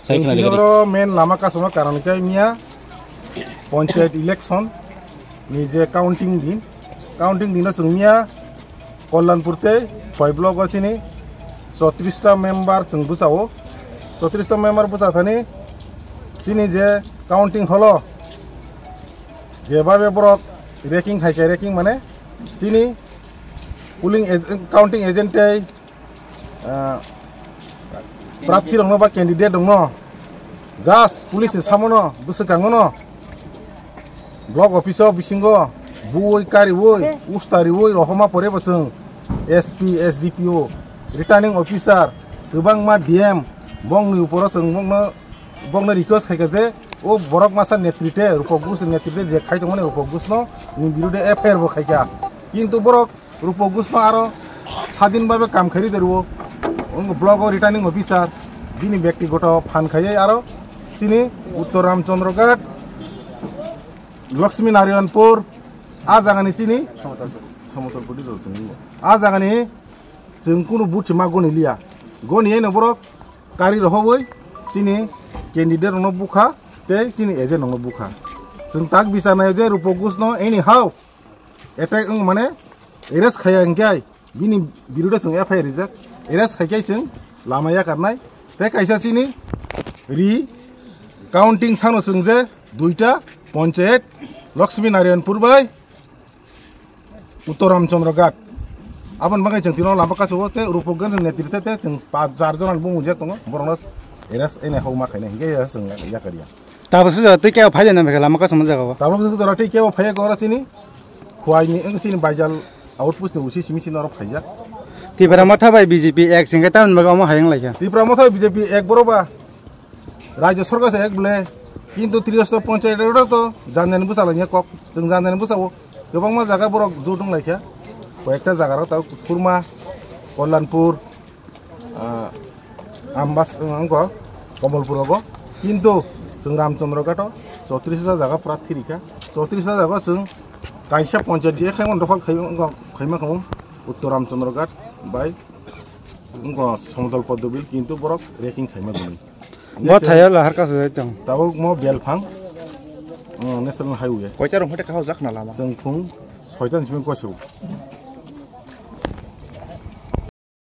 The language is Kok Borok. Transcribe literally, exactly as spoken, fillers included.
Sai khna Chini oro main lama kasuma karon khe miya panchayat election ni je counting din, counting din chwng miya Kalyanpur tei Khowai block o chini chotris ta member chwng bwsao, chotris ta member bwsa thani chini je counting holo jebabe borok ranking hai khe ranking mane chini polling ag-, counting agent tei ah, prarthi rokno ba candidate rokno just police ni samono bwswkangono block office o bisingo buwi kariwi ustariwi rohoma pore bo chwng S P, S D P O, returning officer, kwbangma D M bongni uporo chwng bongno, bongno request khaikha je o borok masa netrite, Rupok Gush netrite je khai tongmani Rupok Gushno ni birude F I R bo khaikha. Kintu borok Rupok Gushno aro sadin babe kam khairi derwo. Wng block o returning officer bini bektigoto phan khaiwi aro chini Uttor Ramchandra Ghat, Lakshmi Narayanpur, a jagani chini Samotol Pudi rw chini. A jagani chwng kunu buthi ma goni liya. Goni eno borok kari rohobwi chini candidate rokno bukha tei chini agent rokno bukha. Chwng tak bichar naio je Rupok Gushno anyhow attack wng mane arrest khaiya hinkhe bini birude chwng F I R rijak, arrest khaikhe chwng lama yakarnai. Tei kaisa chini ri counting sano chwng je duita panchayat Lakshmi Narayanpur bai Uttor Ramchandra Ghat. Aboni bagwi chwng tino lama kasao tei Rupok Gush netrite tei chwng pa-, char jona bumung jak tongo, borokno arrest ene homa khainai hinkhe chwng yakariya. Tabuk se jora tei kebo phai de na bwkha lama kasamo jaga o. Tabuk se jora tei kebo phai kora chini Khowai ni wng chini Baijal outpost ni usi simi chini oro phaijak. Tipra Motha bai B J P ek singkhe tamni bagwi omo hayung laikha. Tipra Motha bai B J P ek boro ba Rajya Sarkar se ek bwle, kintu Triyostor Panchayat rok to janjani bwsa lainai kok, chwng janjani bwsa o kwbangma jaga borok jot wng laikha, koyekta jaga rok tabuk Surma, Kalyanpur, ah, Ambas, wng kha Kamalpur rogo, kintu chwng Ramchandra Ghat o chotris ta jaga pura thirikha, chotris ta jaga chwng kaisa panchayat je khaimani dokhol khai-, wng kha, khaima khamu Uttor Ramchandra Ghat bai wng kha Samotol Poddobil, kintu borok ranking khaima gwnwi. Bo thaio lahar kasu jai tong. Tabuk mo Belphang, uh, National Highway. Koita rong hoite kahao jak na lama. Chwng phung soita ni simi koisu.